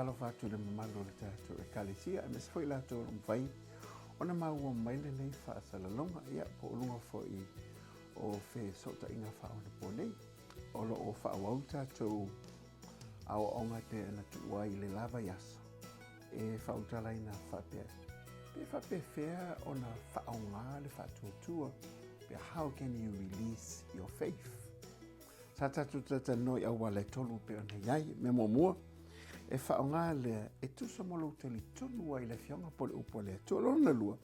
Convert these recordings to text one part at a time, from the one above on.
faatalofa atu i le mamalu o le tatou Ekalesia, aemaise foi i latou o lo o mafai ona maua mai lenei faasalalauga, ia, po o luga foi o fesootaiga faaonaponei. O lo o faaauau le tatou aoaoga e pei ona tuua ai i le la vaiaso, e faaulutalaina faapea, pe faapefea ona faaaoga le faatuatua, pe how can you release your faith? Sa tatou talatalanoa i auala e tolu e pei ona i ai. Mea muamua, e faaaoga lea e tusa ma lou talitonu ai i le Afioga po o le upu a le Atua. Lona lua,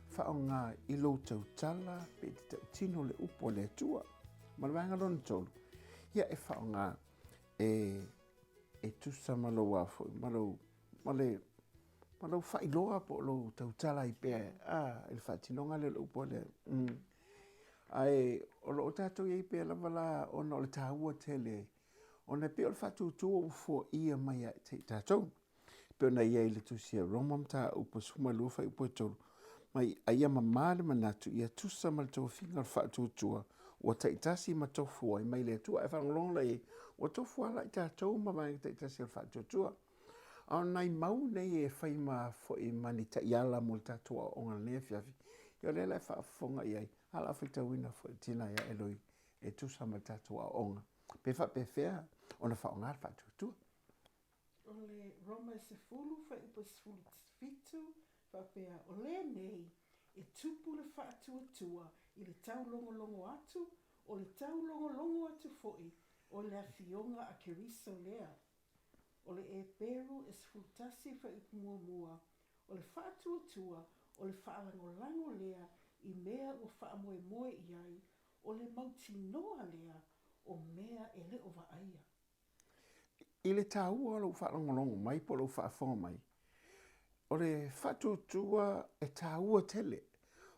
faaaoga i lou tautala pe te tautino le upu a le Atua. Ma le vaega lona tolu, ia e faaaoga e e tusa ma lou a foi, ma lou, ma le, ma lou faailoa po o lou tautala ai pea a, i le faatinoga lea o le upu a le. Ae o lo o tatou i ai pea lava la ona o le taua tele, ona e pei o le faatuatua ua foaia mai ia te i tatou. E pei ona i ai i le tusi a Roma mataupu 12 fuaiupu 3, mai a ia mamā le manatu ia tusa ma le tofiga o le faatuatua ua taitasi ma tofu ai mai le Atua. Ae faalogologo la i ai, ua tofu lava la i tatou ma vaega taitasi o le faatuatua. A o nai mau nei e fai ma foi ma ni taiala mo le tatou aoaoga i lenei afiafi, ia o lea la e faafofoga i ai, a o le a faitauina foi le tina ia Eloi e tusa ma le tatou aoaoga, pe faapefea ona faaaoga le faatuatua. O le Roma e sefulu fuaiupu e 17, faapea, O lenei, e tupu le faatuatua i le taulogologo atu, o le taulogologo atu foi o le Afioga a Keriso lea. O le Eperu e 11 fuaiupu muamua, o le faatuatua o le faalagolago lea i mea ua faamoemoe i ai, o le mautinoa lea o mea e le o vaaia. I le taua o lou faalogologo mai po o lou faafofoga mai, o le faatuatua e taua tele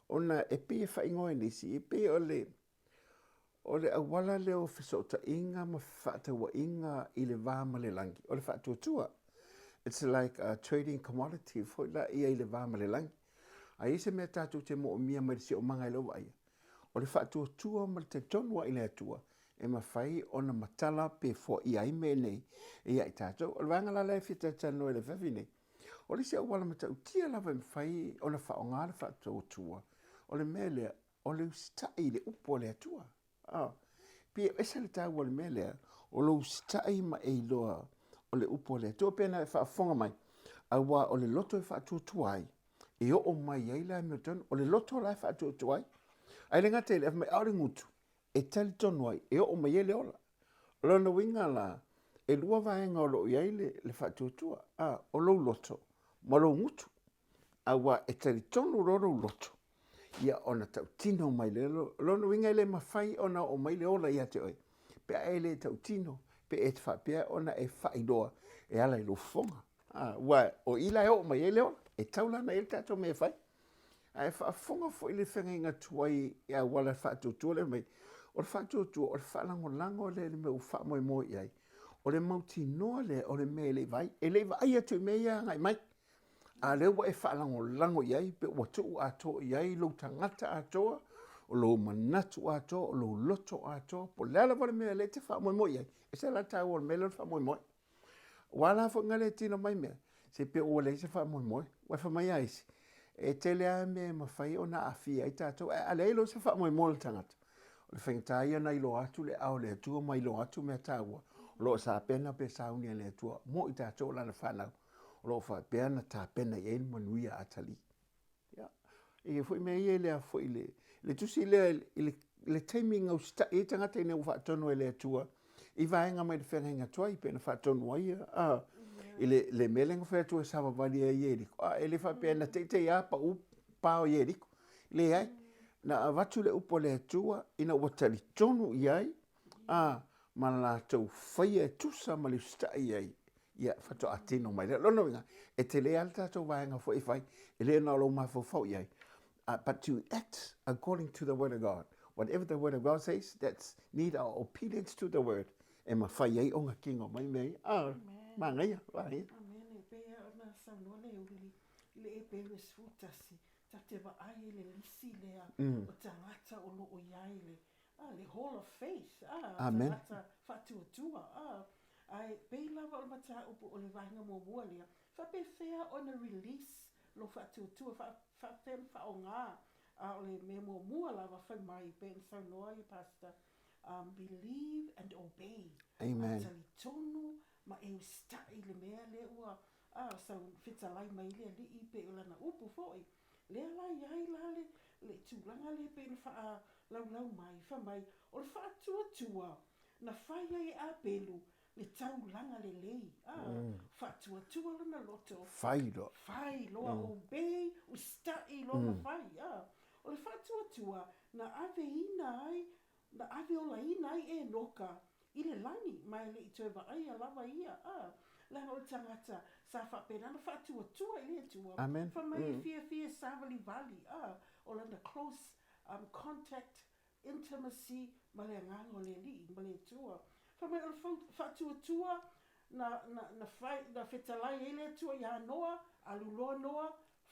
ona e pei e faaigoa e nisi, e pei o le, o le auala lea o fesootaiga ma fefaatauaiga i le va ma le lagi, o le faatuatua. It's like a trading commodity foi la ia i le va ma le lagi. A i ai se mea tatou te moomia mai le siomaga e le o vaaia, o le faatuatua ma le talitonu lava i le Atua e mafai ona matala pe foaia ai mea nei e ia i tatou. O le vaega la lea e fia talatalanoa i le afiafi nei, o le isi auala matautia lava e mafai ona faaaoga le faatuatua, o le mea lea, o le usitai i le upu a le Atua. Ah, pei e ese le taua o le mea lea, o lou usitai ma e iloa o le upu a le Atua. Pei ona e faafofoga mai, aua o le loto e faatuatua ai, e oo mai ai le amiotonu, o le loto la e faatuatua ai. Ae le gata i lea, fai mai, a o le gutu, e talitonu ai, e oo mai ai le ola. O lona uiga la, e lua vaega o lo o i ai le, le faatuatua, a, o lou loto ma lou gutu. Aua e talitonu loa lou loto, ia ona tautino mai lea, o lona uiga e le mafai ona oo mai le ola ia te oe, pe a e le tautino, pe e te faapea ona e faailoa e ala i lou fofoga. Aua o i la e oo mai ai le ola, e tau la ona i ai le tatou mea e fai. Ae faafofoga foi le feagaiga tuai i auala faatuatua lea mai, o le faatuatua o le faalagolago lea i le mea ua faamoemoe i ai. O le mautinoa lea o le mea e le i vaai, e le i vaai atu i mea ia e agai mai. A o lea ua e faalagolago i ai pe ua tuu atoa i ai lou tagata atoa, o lou manatu atoa, o lou loto atoa, po o le a lava le mea lea e te faamoemoe i ai. E ese la le taua o le mea lea o le faamoemoe. Aua la foi na le tino mai mea, se pei ua leai se faamoemoe. Aua fai mai a isi, e tele lava mea e mafai ona aafia ai tatou, ae a leai loa se faamoemoe o le tagata, o le faigata ia ona iloa atu le aao o le Atua ma iloa atu mea taua o lo o sapena pe sauni e le Atua mo i tatou o lana fanau, o lo o faapea ona tapena i ai le manuia atalii. Ia, e i ai foi mea ia i le foi le, le tusi lea i le, le taimi na usitai ai tagata ina ua faatonu e le Atua i vaega mai le feagaiga tuai pei ona faatonu ai ia, a, i le, le mea lea na fai atu e savavali ai Ieriko. A, e le faapea na teitei lava pau pa o Ieriko. Leai, na avatu le upu a le Atua ina ua talitonu i ai, a, ma latou faia e tusa ma le usitai i ai ia faatoa tino mai lea. O lona uiga, e tele lava le tatou vaega foi e fai, e le na o lou mafaufau i ai, but to act according to the word of God. Whatever the word of God says, that's need our obedience to the word. E mafai ai ona kino mai mea ia. Ah, manaia, manaia. Amen. E pei ona saunoa le uli i le Eperu e 11, ta te vaai i le lisi lea o tagata o lo o i ai le, ah, le hall of faith, ah, Amen. tagata faatuatua, ah. Ae pei lava o le mataupu o le vaega muamua lea, faapefea ona release lou faatuatua, faapefea ona faaaoga, a o le mea muamua lava fai mai pei ona saunoa ia Pastor, um, believe and obey. Amen. A talitonu ma e usitai i le mea lea ua a, sau fetalai mai le Alii pei o lana upu foi. Lea la i ai la le, le tulaga lea pei ona faalaulau mai, fai mai, o le faatuatua na fai ai e Apelu le taulaga lelei, a, faatuatua lona loto, Fai loa. fai loa, obey, usitai loa ma fai, a. O le faatuatua na aveina ai, na ave olaina ai Enoka i le lagi, ma e le i toe vaaia lava ia, a, leaga o le tagata sa faapena ona faatuatua i le Atua, Amen. fai mai e fiafia e savalivali, a, o lana close um, contact, intimacy ma le Agaga o le Alii ma le Atua. Fai mai o le faatuatua na, na, na, fai, na fetalai ai le Atua ia Noa, alu loa Noa,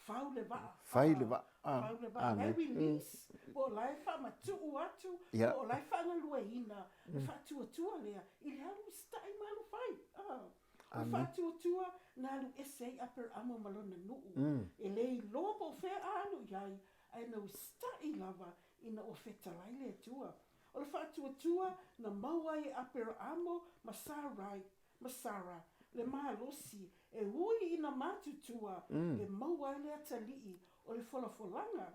Fau le vaa. Fai le vaa. Fau le vaa. Lai release, po o la e faamatuu atu, po o la e faagalueina le faatuatua lea i le alu usitai ma alu fai. O le faatuatua na alu ese ai Aperamo ma lona nuu. E le iloa po o fea a alu i ai, ae na usitai lava ina ua fetalai le Atua. O le faatuatua na maua ai e Aperamo ma Sarai ma Sara, le malosi, e ui ina matutua, e maua ai le atalii o le folafolaga.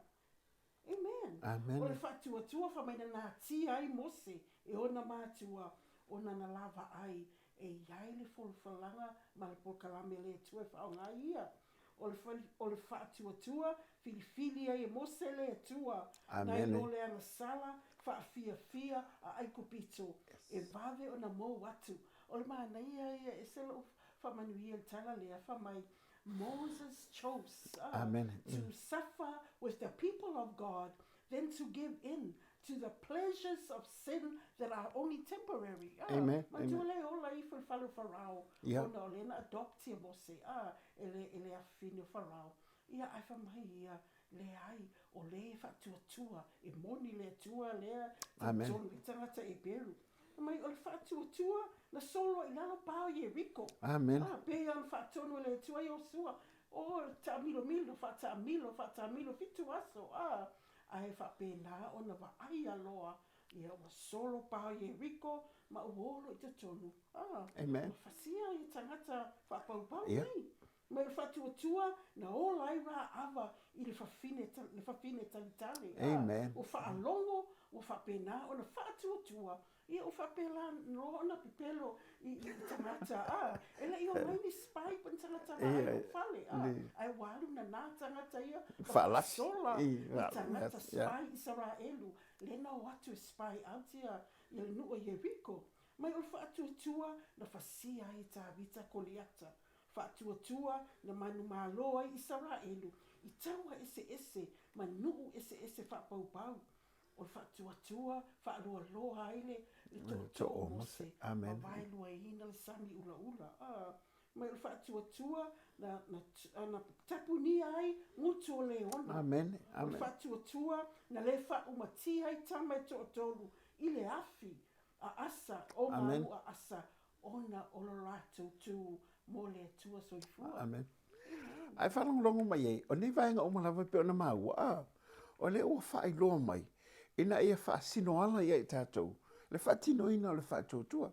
Amen. Amen. O le faatuatua fai mai na natia ai Mose e ona matua, ona na lavaai e i ai le folafolaga ma le polokalame a le Atua e faaaoga ai ia. O le, o le faatuatua filifili ai e Mose le Atua, Amen. Nai lo le agasala faafiafia a Aikupito, e vave ona mou atu. O le manaia ia, ese lou faamanuia i le tala lea, fai mai, Moses chose Amen. to suffer with the people of God than to give in to the pleasures of sin that are only temporary. Ah, Amen. Manatua Amen. lea e ola ifo i le fale o Farao, ona o lea na adopt ia Mose, ah, e le, e le afafine o Farao. Ia, ae fai mai ia, leai, o lea e faatuatua, e moni le Atua lea, talitonu i tagata Heperu. Fai mai, o le faatuatua na solo ai i lalo pa o Ieriko. Amen. Ah, pei ona faatonu e le Atua Iosua, o, taamilomilo, faataamilo, faataamilo, fitu aso, ah, ae faapena ona vaaia loa, ia ua solo pa o Ieriko ma ua olo i totonu. Ah, Amen. ua fasia ia tagata faapaupau Yeah. nei. Mai le faatuatua na ola ai Raava i le fafine, le fafine talitali. Amen. Ua faalogo, ua faapena ona faatuatua, ia ua faapela loa ona pepelo i, i tagata. A, e le i omai ni spy po o ni tagata vaai lou fale. A, ae ua alu nana tagata ia ma faasola i tagata spy Isaraelu, lea na o atu e spy out ia, ia le nuu o Ieriko. Mai o le faatuatua na fasia ai e Tavita Koliata. Faatuatua na manumalo ai Isaraelu i taua eseese ma nuu eseese faapaupau. O le faatuatua faaloaloa ai le le tootoo o Mose ma vaeluaina le sami ulaula. A, mai o le faatuatua na, na, na tapunia ai gutu o Leona. Amen. O le faatuatua na le faaumatia ai tama e toatolu i le afi a Asa, o malu a Asa ona o lo latou tū mo le Atua soifua. Amen. Ae faalogologo mai ai, o nei vaega uma lava e pei ona maua, a, o lea ua faailoa mai, ina ia faasino ala ia i tatou, le faatinoina o le faatuatua.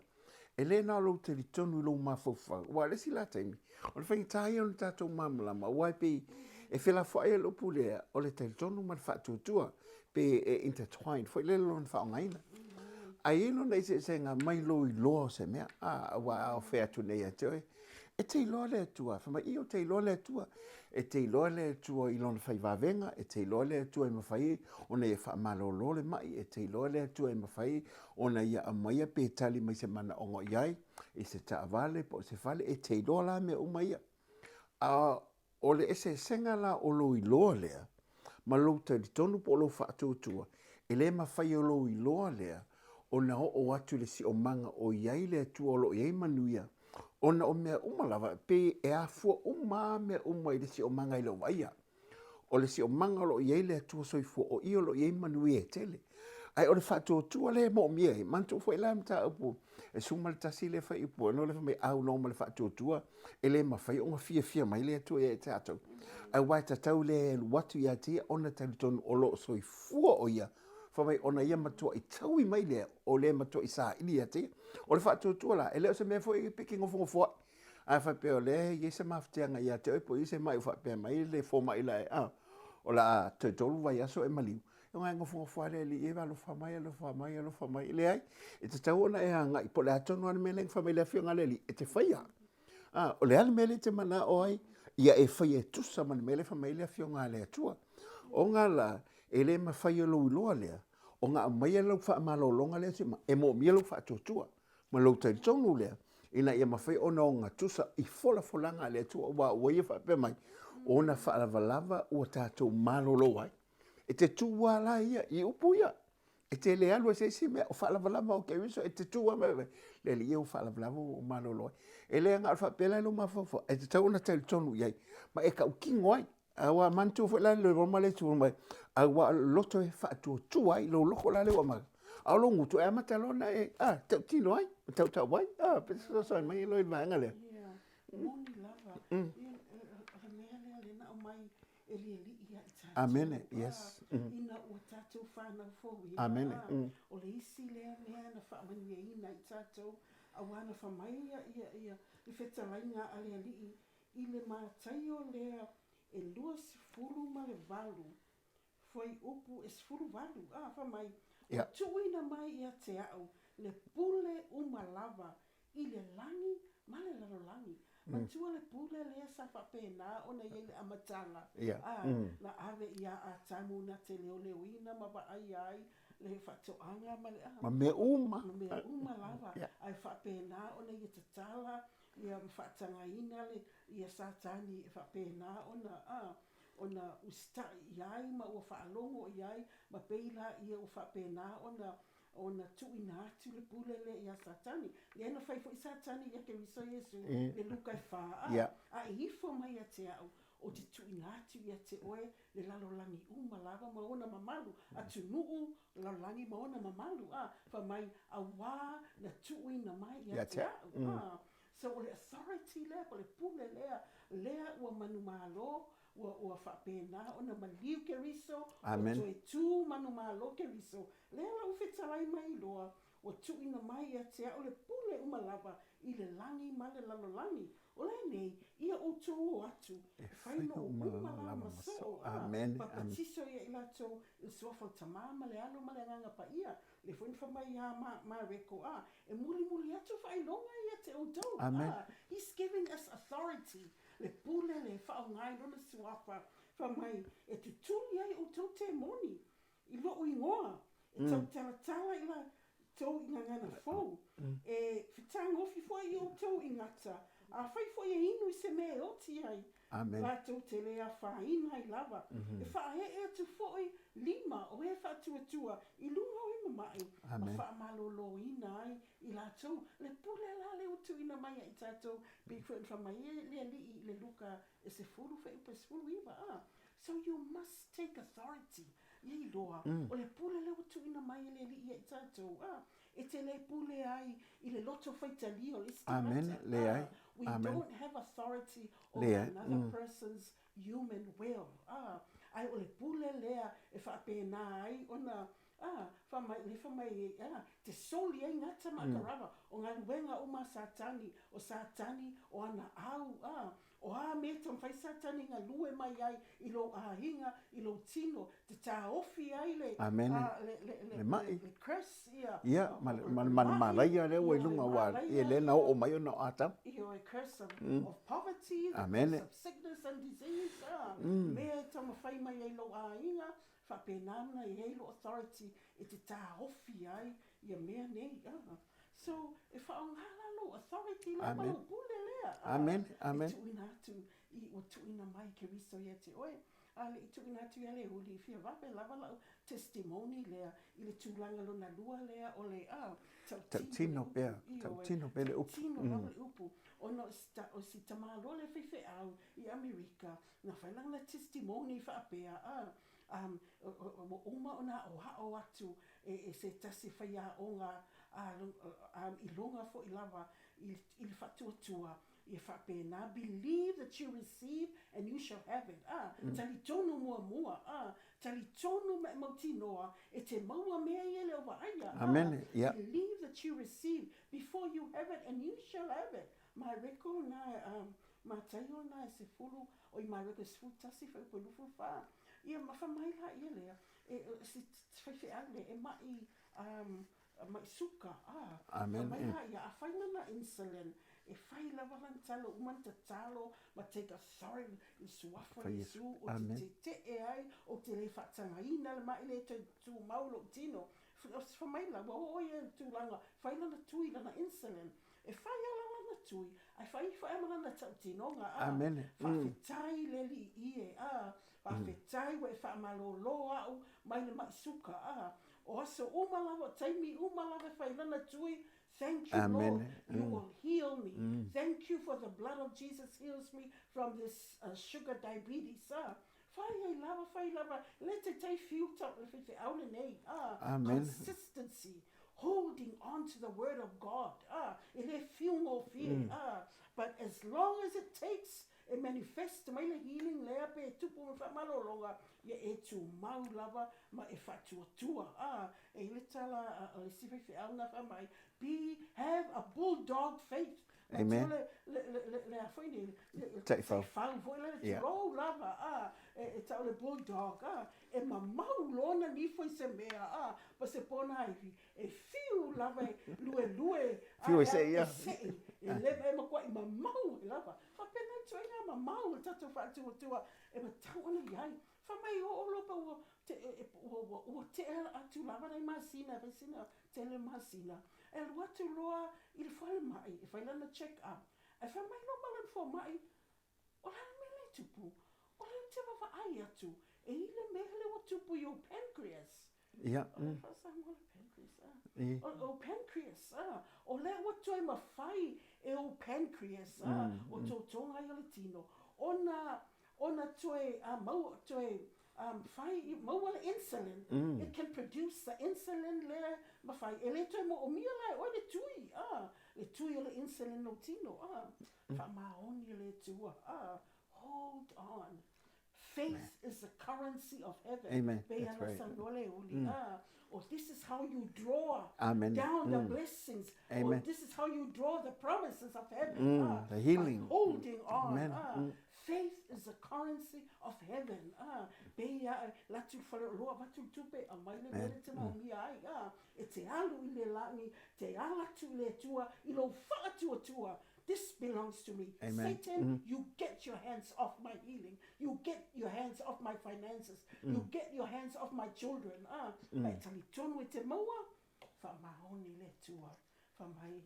E le na o lou talitonu i lou mafaufau, aua o le isi la taimi, o le faigata ia ona tatou malamalama, aua e pei e felafoai le upu lea, o le talitonu ma le faatuatua, pe e intertwined foi lele lona faaaogaina. Ae i ai lona eseesega mai lou iloa o se mea, a, aua a o fai atu nei ia te oe, e te iloa le Atua. Fai mai, i, ou te iloa le Atua. E te iloa le Atua i lona fai vavega, e te iloa le Atua e mafai ona ia faamalolo le mai, e te iloa le Atua e mafai ona ia aumaia pe tali mai se manaoga o i ai, i se taavale po o se fale, e te iloa la mea uma ia. A O le eseesega la o lou iloa lea ma lou talitonu po o lou faatuatua, e le mafai e lou iloa lea ona oo atu i le siomaga o i ai le Atua o lo o i ai manuia, ona o mea uma lava, pei e afua uma lava mea uma i le siomaga e le o vaaia. O le siomaga o lo o i ai le Atua soifua, o i o lo o i ai manuia e tele. Ae o le faatuatua lea e moomia ai, manatua foi la le mataupu e 11 le fuaiupu 6 lea fai mai a aunoa ma le faatuatua e le mafai ona fiafia mai le Atua ia te tatou. Aua e tatau le alu atu ia te ia ona talitonu o lo o soifua o ia, fai mai ona ia matuai taui mai lea o le matuai saili ia te ia. O le faatuatua la, e le o se mea foi pe e te nofonofoai. A faapea o lea e i ai se mafatiaga ia te oe po o i ai se mai ua faapea mai le fomai la e, a, o le a toe 3 vaiaso e maliu, ona e nofonofo lava lea, Alii e, alofa mai, alofa mai, alofa mai. E leai, e tatau ona e agai, po o le a tonu lava le mea lea na fai mai le Afioga a le Alii, e te faia. A, o le a le mea lea e te manao ai, ia e faia e tusa ma le mea lea e fai mai ai le Afioga a le Atua. Ona la, e le mafai e lou iloa lea, ona aumaia lau faamalologa lea e moomia lou faatuatua ma lou talitonu lea, ina ia mafai ona ogatusa i folafolaga a le Atua, aua ua ia faapea mai, ona faalavalava ua tatou malolo ai. E te tu lava la ia i upu ia. E te le alu ai se isi mea, o faalavalava o Keriso, e te tu lava ma le Alii e ua faalavalava ua ou malolo ai. E le na o le faapea la i lou mafaufau, ae tatau ona talitonu i ai, ma e tautino ai. Aua manatua foi la le Roma lea e tu mai, aua o le loto e faatuatua ai lou loto la lea ua amata, a o lou gutu e amata loa ona e tautino ai, ma tautau ai. Pe fesoasoani mai loa i le vaega lea. Ia, moni lava. Ia, o le mea lea lea na aumai e le Alii ia i tatou. Amene, yes. Ina ua tatou fanau fouina. Amene. O le isi lea mea na faamanuiaina i tatou, aua na fai mai ia, ia, ia, le fetalaiga a le Alii i le Mataio lea e 28, fuaiupu e 18, a, fai mai, Ua tuuina mai ia te au le pule uma lava i le lagi ma le lalolagi. Matua le pule lea sa faapena ona i ai le amataga, a, na ave ia Atamu na te leoleoina ma vaaia ai le faatoaga ma le, a, ma mea uma, ma mea uma lava, ae faapena ona ia tatala ia ma faatagaina le, ia Satani e faapena ona, a, ona usitai i ai ma ua faalogo i ai, ma pei la ia ua faapena ona ona tuuina atu le pule lea ia Satani. Lea na fai foi Satani ia Keriso Iesu, le Luka e fa, a, a e ifo mai ia te au, ou te tuuina atu ia te oe le lalolagi uma lava ma ona mamalu, atunuu, lalolagi ma ona mamalu, a, fai mai, auā na tuuina mai ia te au, a. So o le authority lea, po o le pule lea, lea ua manumalo, ua, ua faapena ona maliu Keriso, ua toe tu manumalo Keriso, lea la ua fetalai mai loa, ua tuuina mai ia te au le pule uma lava i le lagi ma le lalolagi. O lenei, ia outou o atu, e fai nuu uma lava ma soo, a, papatiso ia i latou i le suafa o le Tama ma le Alo ma le Agaga Paia. Lea foi na fai mai ia Mareko, a, e mulimuli atu faailoga ia te outou, a, He's giving us authority, le pule le faaaoga ai lona suafa, fai mai, e tutuli ai outou temoni i lou igoa, e tautalatala i la tou i gagana fou, e fetagofi foi i outou i gata, afai foi e inu i se mea e oti ai, latou te le afaina ai lava, e faaee atu foi lima o e faatuatua i luga o e mama'i, ma faamaloloina ai i latou. Le pule la lea ua tuuina mai ia i tatou, pei foi ona fai mai e le Alii i le Luka e 10 fuaiupu e 19, a. So you must take authority. Ia iloa, o le pule lea ua tuuina mai e le Alii ia i tatou, a, e te le pule ai i le loto faitalia o le isi tagata. Amene, leai. We don't have authority over another person's human will. A, ae o le pule lea e faapena ai ona, a, fai mai, le fai mai, a, te soli ai gata ma akarava o galuega uma a Satani, o Satani, o ana au, a, O a mea e taumafai Satani e galue mai ai i lou aiga, i lou tino, te taofi ai le, Amene. a, le, le, le, Le ma'i. le curse, ia, Ia, ma le, ma le, ma le malaia lea ua i luga, aua ia lea na oo mai ona o Atamu. Ioe, curse of, of poverty, the Amene. curse of sickness and disease, a, mea e taumafai mai ai lou aiga, faapena ona i ai lou authority e te taofi ai ia mea nei, a. So, e faaaoga la lou authority lea ma lou pule lea. Amen. Amen. E tuuina atu i, ua tuuina mai Keriso ia te oe. A le i tuuina atu ia Leuli, e fia vave lava lau testimony lea i le tulaga lona lua lea o le, a, tautino le upu. Tautino pea le upu. Tautino lava le upu. Ona o si tamāloa lea faifeau i Amerika, na fai lana testimony faapea, a, Um, ua uma ona aʻoaʻo atu e, e se tasi faiaoga a, a, i luga foʻi lava i, i le faatuatua, ia faapena, believe that you receive and you shall have it. A, mm. talitonu muamua, a, talitonu ma e mautinoa, e te maua mea ia e le o vaaia. Amen. A, yeah. Believe that you receive before you have it and you shall have it. Mareko na, um, Mataio na e sefulu, o i Mareko e 11 fuaiupu e 24. Ia, ma fai mai la ia lea, e, e, si faifeau lea, e maʻi, um, maʻi suka, a, Amen. Fai mai la ia, afai lana insulin, e fai lava lana talo uma na tatalo ma take authority i le suafa o Iesu, ou te tetee ai, ou te le faatagaina le maʻi lea e toe tumau lou tino. Fai mai la, ua oo ia i le tulaga, fai lana tui, lana insulin, E fai ala lana tui, ae fai ifo ea ma lana tautinoga, a, Amene. Faafetai le Alii e, a, faafetai ua e faamalōlō a'u mai le maʻi suka, a, o aso uma lava, o taimi uma lava e fai lana tui, thank you Lord, you will heal me, thank you for the blood of Jesus heals me from this sugar diabetes, a, fai ai lava, fai lava, le taitai fiu tau le faifeau lenei, a, consistency, holding on to the word of God, ah, e le fiugofie, ah, but as long as it takes e manifest mai le healing lea pe e tupu ma faamalologa, ia e tumau lava ma e faatuatua, ah, e i le tala a le isi faifeau na fai mai, be, have a bulldog faith. Amen. Le, le, le, le, le a foi nei, le, le, Taifau. taifau foi le, tulou lava, ah, e, e tau le bulldog, ah, E mamau lona nifo i se mea, a, pa se ponaivi, e fiu lava e luelue, a, Fiu e seʻi, e seʻi, e le, e makuaʻi mamau ai lava. Faapena le ituaiga mamau o le tatou faatuatua e matau ana i ai. Fai mai, oo loa pe ua, te, e, e, ua, ua, ua tea atu lava nai masina, e fai sina tele masina, e alu atu loa i le falemai e fai lana check up, ae fai mai loa ma lana fomai, O le a le mea lea e tupu? O lea ou te vaavaai atu, e i le mea lea ua tupu i ou pancreas. Ia. O le faa-Samoa le pancreas, a. O, o pancreas, a. O lea ua toe mafai e ou pancreas, a, o tōtōga ai o le tino, ona, ona toe, a, maua, toe, um, fai, maua le insulin. It can produce the insulin lea mafai. E le toe moomia la e oe le tui, a, le tui o le insulin lou tino, a. Faamaoni le Atua, a, hold on. Faith is the currency of heaven. Amen. Pei That's ana right. saunoa le uli, a, o this is how you draw Amen. down the blessings. Amen. Or this is how you draw the promises of heaven. a, the healing. By holding on. Amen. A, Faith is the currency of heaven. A, pei a, la tu whare loa vatu tupe, a mai le mea te maumia ai. A, e te alu i le lani, te ala atu i le Atua, i lou whaatuatua. This belongs to me. Amen. Satan, mm. you get your hands off my healing. You get your hands off my finances. You get your hands off my children. Ah, mm. e talitonu e te maua, whaamaoni le Atua. Whamai,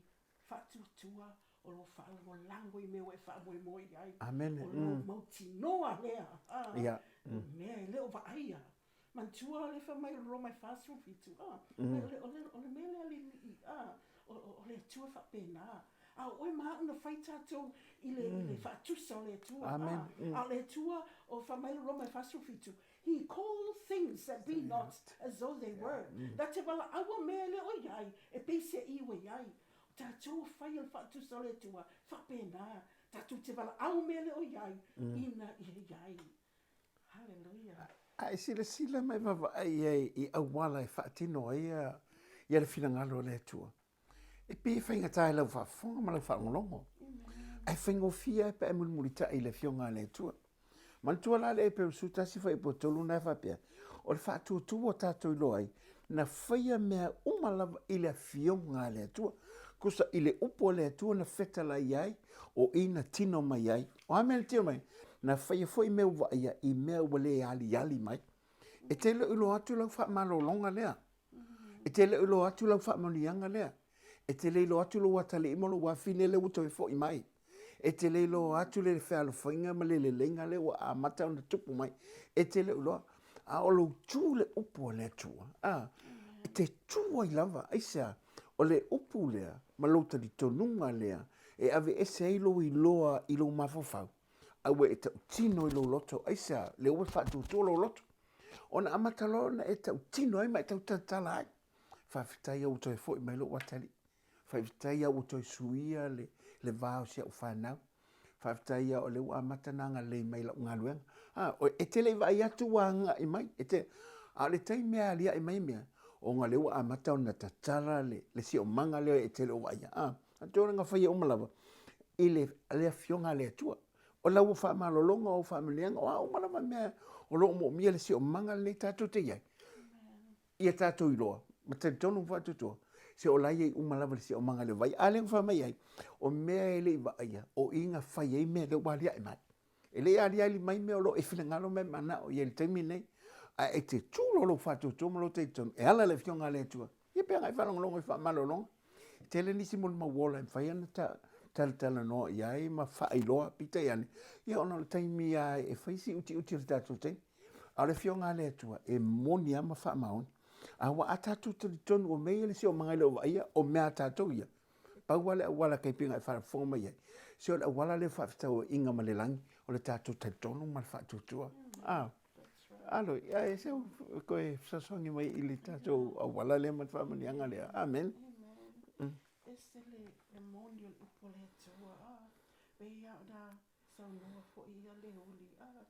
whaatuatua, o lo whaalangolango i mea ua e faamoemoe i ai. Amen. O lo mautinoa lea. Ah, Yeah. Mea e le o vaaia. Manatua le fai mai o le Roma e 47, a, o le, o le, o le mea lea liʻiliʻi, a, o, o le Atua e faapena. A o oe ma aʻu na fai tatou i le, i le faatusa o le Atua, a, a o le Atua, o fai mai le Roma e 47, He called things that be not as though they were. Na te valaʻaua mea e le o iai, e peiseai ua iai. O tatou o fai o le faatusa o le Atua, faapena, tatou te valaʻau mea e le o iai, ina ia iai. Hallelujah. A e silasila ma e vaavaai i ai i auala e faatino ai ia le finagalo o le Atua. E pei e faigata i lau faafofoga ma lau faalogologo. Ae faigofie ai pe a e mulimulitai i le Afioga a le Atua. Manatua la le Eperu 11 fuaiupu 3 na e faapea, o le faatuatua ua tatou iloa ai, na faia mea uma lava i le Afioga a le Atua. Tusa i le upu a le Atua na fetalai ai, o i na tino mai ai. O a mea na tino mai? Na faia foi mea ua vaaia i mea ua le aliali mai. E te le o iloa atu lau faamalologa lea. E te le o iloa atu lau faamanuiaga lea. E te le iloa atu lou atalii ma lou afine lea ua toe foi mai. E te le iloa atu le fealofaiga ma le leleiga lea ua amata ona tupu mai. E te le o iloa. A o lou tu le upu a le Atua, a, e te tu ai lava. Aisea? O le upu lea ma lou talitonuga lea e aveese ai lou iloa i lou mafaufau, a ua e tautino i lou loto, aisea? Lea ua faatuatua lou loto. Ona amata loa ona e tautino ai ma e tautalatala ai. Faafetai ia ua toe foi mai lou atalii. Faafetai ia ua toe suia le, le va o si au fanau. Faafetai ia o lea ua amata ona agalelei mai i lau galuega. A, e te le i vaai atu ua agai mai, e te, a o le taimi e aliae mai mea, ona o lea ua amata ona tatala le, le siomaga lea e te le o vaaia. A, tulaga faia uma lava i le, le Afioga a le Atua. O lau faamalologa, o au faamanuiaga, o a uma lava mea o lo o moomia le siomaga lenei tatou te i ai, ia tatou iloa, ma talitonu ma faatuatua, se o la e i ai uma lava le siomaga i le vai. A lea na fai mai ai, o mea e le i vaaia, o i na fai ai mea lea ua aliae mai. E le i aliali mai mea o lo o e finagalo ma e manao i ai i le taimi lenei, ae e te tu loa lou faatuatua ma lou talitonu e ala i le Afioga a le Atua, ia pe ana e faalogologo i faamalologa. E tele nisi molimau ola e mafai ona talatalanoa i ai ma faailoa, peitai ane, ia ona o le taimi lava e fai si utiuti o le tatou taimi. A o le Afioga a le Atua, e moni lava ma faamaoni. Aua a tatou talitonu o mea ia le siomaga e le o vaaia, o mea a tatou ia, pau lava le auala tai pei ona e faafofoga mai ai, se o le auala lea o faafetauaiga ma le lagi, o le tatou talitonu ma le faatuatua. A, alo, ae se ua toe fesoasoani mai i le tatou auala lea ma le faamanuiaga lea. Amene. Amen. Ese le moni o le upu a le Atua. A, pei lava ona saunoa foi ia Leuli, a,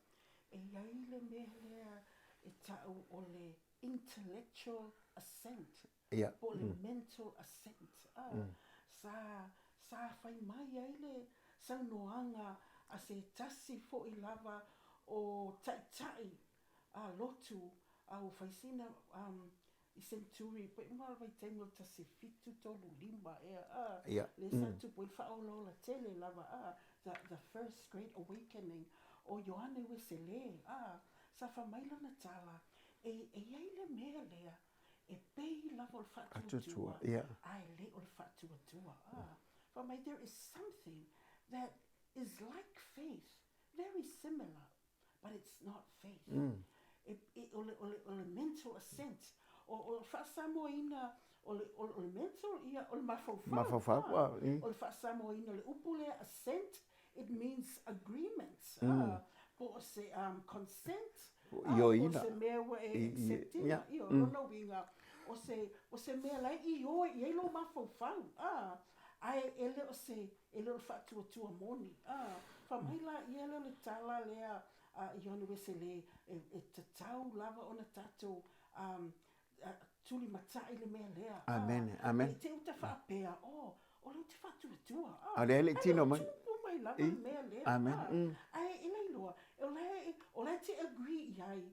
e i ai le mea lea e ta'u o le intellectual assent, po o le mental assent, a, sa, sa fai mai ai le saunoaga a se tasi foi lava o taitai a lotu a ua fai sina i century pei uma le vaitaimi o le 1735 ea a, lea sa tupu ai le faaolaola tele lava a, the first great awakening o Ioane Ueselē a, sa fai mai lana tala e i ai le mea lea e pei lava o le faatuatua ae le o le faatuatua a. Fai mai there is something that is like faith, very similar but it's not faith. E, e, o, le, o, le, o le mental assent, o, o le faa-Samoaina, o le, o, le mental, ia, o le mafaufau. Mafaufau, ah. O le faa-Samoaina o le upu lea assent, it means agreement, ah, po o se um, consent, ah, po o se mea ua e accept ina, ia, o lona uiga, o se, o se mea la e ioe i ai lou mafaufau, ah, ae e le o se, e le o le faatuatua moni. Ah, fai mai la ia lea o le tala lea a Ioane Ueselē, e, e tatau lava ona tatou um, tulimatai le mea lea. Amen, amen. Ne i te i uta faapea, oh, o lea ou te faatuatua. A o lea e le i tino mai. Tupu mai lava le mea lea. Amen. Ae e le iloa, o la e, o la e te agree i ai.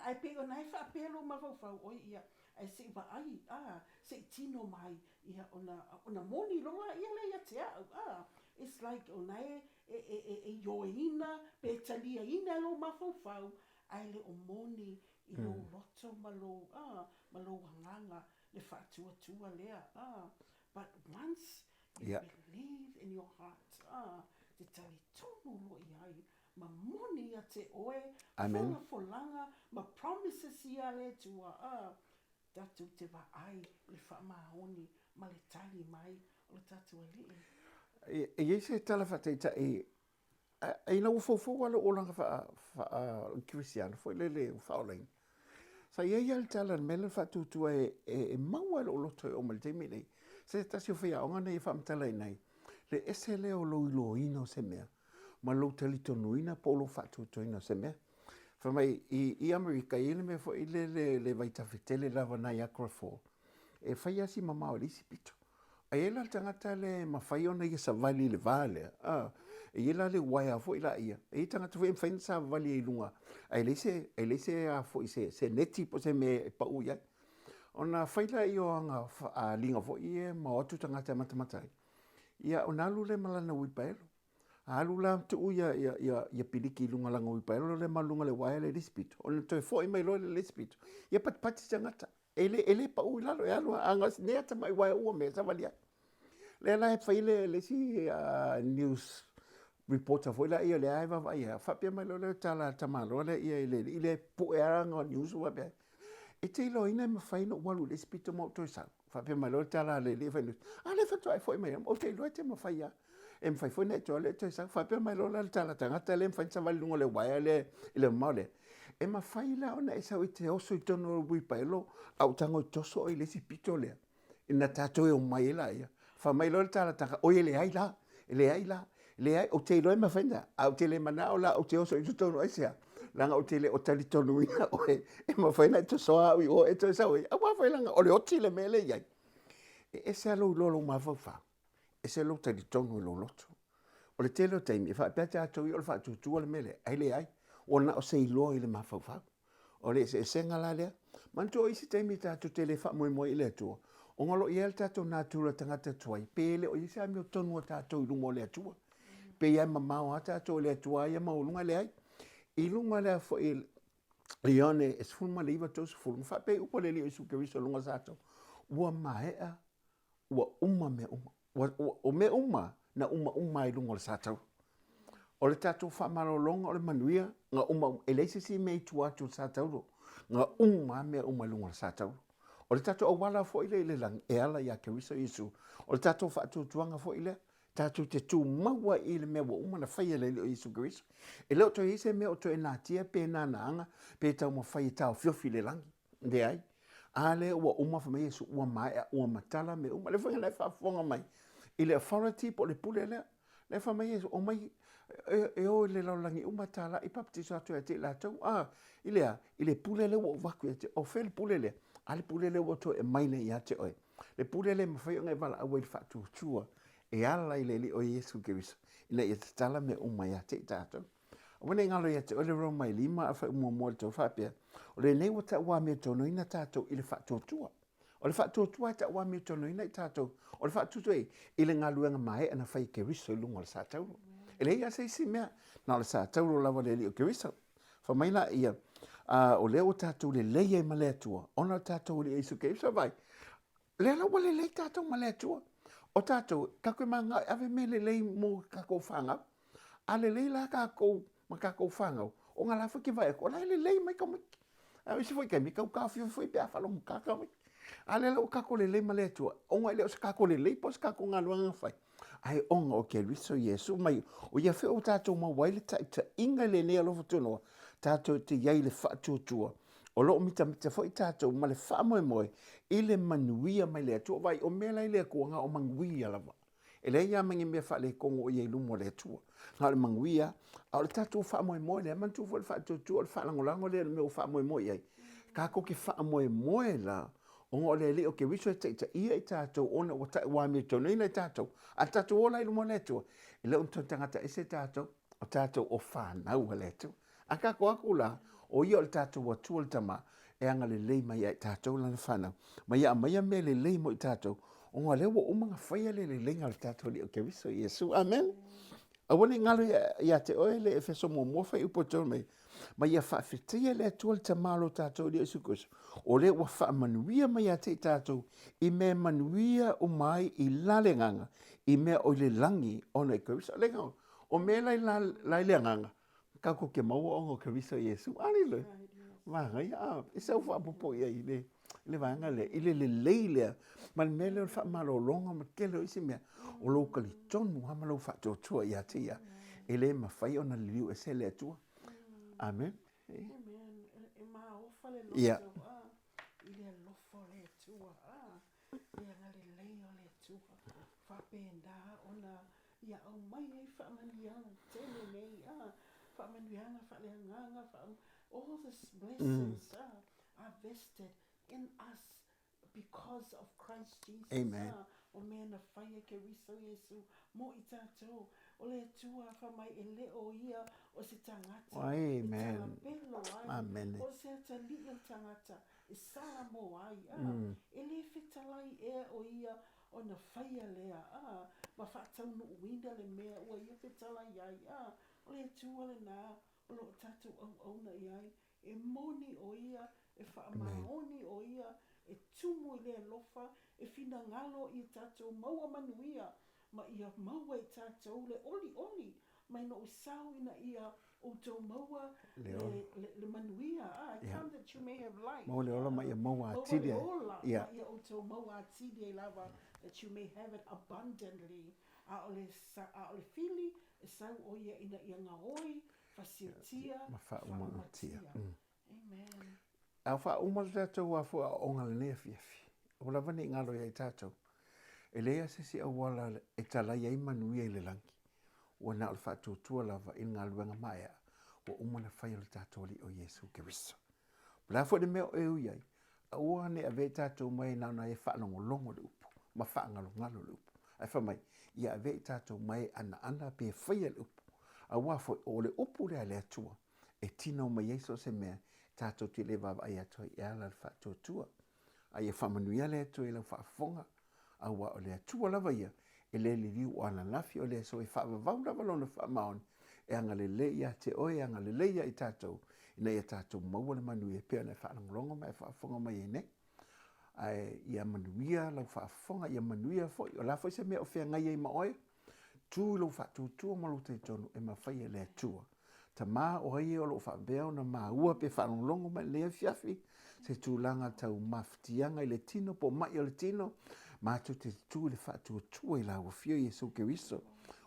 Ae pei ona e faapea lou mafaufau, oi ia, ae se i vaai, a, se i tino mai, ia, ona, ona moni loa ia lea ia te au, a. It's like ona e, e, e, e, e ioeina, pe taliaina e lou mafaufau, ae le o moni i lou loto ma lou, a, ma lou agaga le faatuatua lea, a. But once you believe in your heart, a, te talitonu loa i ai, ma moni ia te oe, folafolaga ma promises ia a le Atua, a, tatou te vaai i le faamaoni ma le tali mai o le tatou Alii. E i ai se tala faataitai, ina ua foufou lava lou olaga faa-kerisiano foi lele ua faaolaina, sa i ai lava le tala i le mea lea o le faatuatua e maua lava i lou loto e oo mai i le taimi lenei. Se tasi o faiaoga na ia faamatalaina ai, le ese lea o lou iloaina o se mea ma lou talitonuina po o lou faatuatuaina o se mea. Fai mai, i Amerika, e i ai le mea foi lele le vaitafe tele lava Niagara Fall, e fai lava si mamao i le isi pito. Ae i ai la le tagata lea e mafai ona ia savali i le va lea, a, e i ai la le uaea foi laia, e i ai tagata foi e mafai ona savali ai i luga, ae leai se, ae leai se, a foi, se, se neti po o se mea e pau i ai. Ona fai lea o ana faaaliga foi ia ma o atu tagata e matamata ai, ia ona alu lea ma lana uipaelo. Alu la tuu ia, ia, ia, ia piliki i luga o lana uipaelo lea ma luga o le uaea lea i le isi pito, ona toe foi mai loa lea i le isi pito, ia patipati tagata. E le, e le pau i lalo, e alu a na o nei lava tamai uaea ua mea e savali ai. Lea la e fai le, le isi news reporter foi lea lea e vaavaai ai, faapea mai loa lea o le tala a le tamaloa lea i le alii lea e pue lava ana news faapea, e te iloaina e mafai ona ou alu i le isi pito ma ou toe sau? Faapea mai loa le tala a le alii fai news, a lea faatoa e foi mai lava, ou te iloa e te mafai lava. E mafai foi ona e toe alu e toe sau. Faapea mai loa la le tala tagata lea e mafai ona savali i luga o le uaea lea i le mamao lea. E mafai la ona e sau e te oso i totonu o le uipaelo a ua tago e toso oe i le isi pito lea, ina tatou e omai ai laia. Fai mai loa le tala taka, oi e leai la, e leai la, leai, ou te iloa e mafai ona, ae ou te le manao la ou te oso i totonu, aisea? Leaga ou te le o talitonuina oe e mafai ona e tosoa au i o e toe sau ai, aua foi leaga o le oti le mea lea e i ai. E ese lava lou iloa i lou mafaufau, ese lou talitonu i lou loto. O le tele o taimi e faapea tatou ia o le faatuatua le mea lea, ae leai, ua na o se iloa i le mafaufau. O le eseesega la lea. Manatua o isi taimi tatou te le faamoemoe ai i le Atua, ona o lo o i ai le tatou natura tagata tuai, pe le o i ai se amiotonu a tatou i luma o le Atua. Pei lava e mamao lava tatou i le Atua ia maualuga, leai. I luga lea foi i Ioane 19:30, na faapea ai upu a le Alii o Iesu Keriso i luga o le sa ua maea, ua uma mea uma. O mea uma na uma uma lava i luga o le sa taula. O le tatou faamalologa o le manuia, na uma uma, e leai se isi mea i tua atu o le sa taula, na uma lava mea uma i luga o le sa taula. O le tatou auala foi lea i le lagi, e ala ia Keriso Iesu. O le tatou faatuatuaga foi lea, tatou te tumau ai i le mea ua uma ona faia e le Alii o Iesu Keriso. E le o toe i ai se mea o toe natia pe nanaga pe taumafai e taofiofi i le lagi. Leai. A lea ua uma fai mai Iesu, ua maea, ua matala mea uma. O lea foi na e faafofoga mai i le authority po o le pule lea. Lea fai mai Iesu, omai e o i le lalolagi uma talai papatiso atu ia te i latou. A, i le a? I le pule lea ua ou avatu ia te oe. O fea le pule lea? A le pule lea ua toe aumai nei ia te oe. Le pule lea e mafai ona e valaau ai i le faatuatua e ala i le Alii o Iesu Keriso ina ia tatala mea uma ia te i tatou. Aua ne i galo ia te oe le Roma e 5 a faaiu muamua i le tau faapea, o lenei ua tauamiotonu tatou i le faatuatua. O le faatuatua e tauamiotonu i tatou, o le faatuatua i le galuega maea na fai e Keriso i luga o le sa tauro. E leai lava se isi mea, na o le sa tauro lava o le Alii o Keriso. Fai mai laia, o lea ua tatou lelei ai ma le Atua, ona o le tatou Alii Iesu Keriso. Vaai, lea la ua lelei tatou ma le Atua. O tatou, tatou te mananao e ave mea lelei mo tatou fanau. A lelei la tatou ma tatou fanau, ona la foi e te vaai atu, o la e lelei mai tamaiti. A o isi foi taimi, e tau taofiofi foi pe a faalogogata tamaiti. A lea la ua tatou lelei ma le Atua, ona e le o se tatou lelei po o se tatou galuega na fai, ae ona o Keriso Iesu mai, o ia foi ua tatou maua ai le taitaiga i lenei alofa tunoa, tatou te i ai i le faatuatua, o lo o mitamita foi tatou ma le faamoemoe i le manuia mai le Atua. Vaai, o mea la i le Atua, na o manuia lava. E leai lava ma ni mea faaletonu o i ai i luma o le Atua. Na o le manuia lava. A o le tatou faamoemoe lea, manatua foi le faatuatua o le faalagolago lea i le mea ua faamoemoe i ai. Tatou te faamoemoe la, ona o le Alii o Keriso e taitaia i tatou ona ua tauamiotonu i tatou. A tatou o la i luma o le Atua, e le o ni toe tagata ese tatou, o tatou o fanau a le Atua. A tatou atu la, o ia o le tatou Atua le Tama, e agalelei mai ia i tatou lana fanau, ma ia aumaia mea lelei mo i tatou, ona o lea ua uma ona faia le leleiga o le tatou Alii o Keriso Iesu. Amene. Aua ne i galo ia te oe le Efeso muamua fuaiupu e 3 mai, ma ia faafetaia le Atua le Tama o lo tatou Alii o Iesu Keriso, o lea ua faamanuia mai ia te i tatou i mea manuia uma ai i la le agaga, i mea o i le lagi ona i Keriso. O mea la i le agaga, Tatou te maua ona o Keriso Iesu. Aleluia. Manaia. Ah, e sau faaopoopo i ai i le, i le vaega lea, i le lelei lea, ma le mea lea o le faamalologa ma le tele o isi mea, o lou talitonu lava ma lou faatuatua ia te ia, e le mafai ona liliu ese le Atua. Amen. Amen. E maofa le loto, yeah. I le alofa o le Atua. Ah, le agalelei o le Atua. Faapena ona ia aumai ai faamanuiaga tele nei, ah, faamanuiaga faaleagaga, faa, all this blessings ah, are vested in us because of Christ Jesus. Amen. Ah, o mea na fai e Keriso Iesu mo i tatou. O le Atua fai mai e le o ia o se tagata Amen. e talapelo ai. Amen. O se atalii o le tagata e sala mo ai. Ah, E le fetalai ea o ia ona faia lea, a, ma faataunuuina le mea ua ia fetalai ai, a, o le Atua lenā o lo o tatou auauna i ai, e moni ʻo ia, e faamaoni ʻo ia, e tumu i le alofa, e finagalo ia tatou maua manuia, ma ia maua i tatou le ʻoliʻoli mai noʻu sau ina ia outou maua le, le, le manuia. Ah, I come that you may have life. Maua le ola ma ia maua atili ai. Maua le ola ma ia outou maua atili ai lava, that you may have it abundantly. A o le, a o le fili, e sau ʻo ia ina ia gaoi, fasiotia, ma faaumatia. Amen. A faauma le tatou afua aoaoga lenei afiafi, aua lava ne i galo ia i tatou, e leai lava se isi auala e talai ai manuia i le lagi, ua na o le faatuatua lava i le galuega maea ua uma ona fai e lo tatou Alii o Iesu Keriso. O le a foi le mea o e ui ai, aua ne i avea i tatou mai na ona e faalogologo i le upu ma faagalogalo i le upu, ae fai mai, ia avea i tatou mai e anaana pe faia le upu, aua foi o le upu lea a le Atua e tino mai ai so o se mea tatou te le vaavaai atu ai e ala i le faatuatua. A ia faamanuia le Atua i lau faafofoga, aua o le Atua lava ia e le liliu o ananafi o le aso e faavavau lava lona faamaoni e agalelei ia te oe, e agalelei ia i tatou, ina ia tatou maua le manuia e pei ona e faalogologo ma e faafofoga mai ai nei. Ae ia manuia lau faafofoga, ia manuia foi, o le a foi se mea o feagai ai ma oe, Tu i lou faatuatua ma lou talitonu e mafai e le Atua. Tama, o ai e o lo o faapea ona maua pe faalogologo mai i lenei afiafi, se tulaga tau mafatiaga i le tino po o mai o le tino, matou te tu i le faatuatua i lau Afio Iesu Keriso.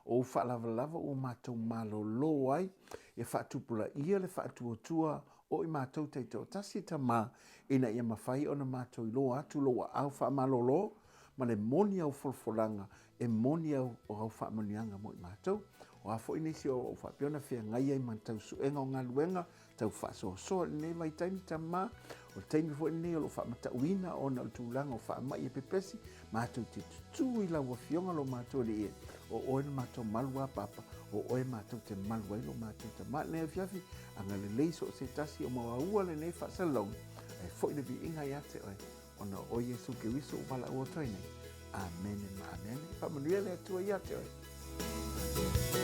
O ou faalavalava ua matou malolo ai, ia faatupulaia le faatuatua o i matou taitoatasi, Tama, ina ia mafai ona matou iloa atu lou aao faamalolo ma le moni au folafolaga e moni au o au faamanuiaga mo i matou. O a foi nisi o ou faapea ona feagai ai ma tau suega o galuega, tau faasoasoa i lenei vaitaimi, Tama, o le taimi foi lenei o lo o faamatauina ona o le tulaga o faamai e pepesi, matou te tutū i lau Afioga lo matou Alii e, o oe le matou malu a Papa, o oe matou te malu ai lo matou Tama. I lenei afiafi, agalelei so o se tasi o maua lenei faasalalauga, ae foi le viiga ia te oe. Ona o Iesu Keriso ua valaau atu ai nei. Amene ma amene. Faamanuia le Atua ia te oe.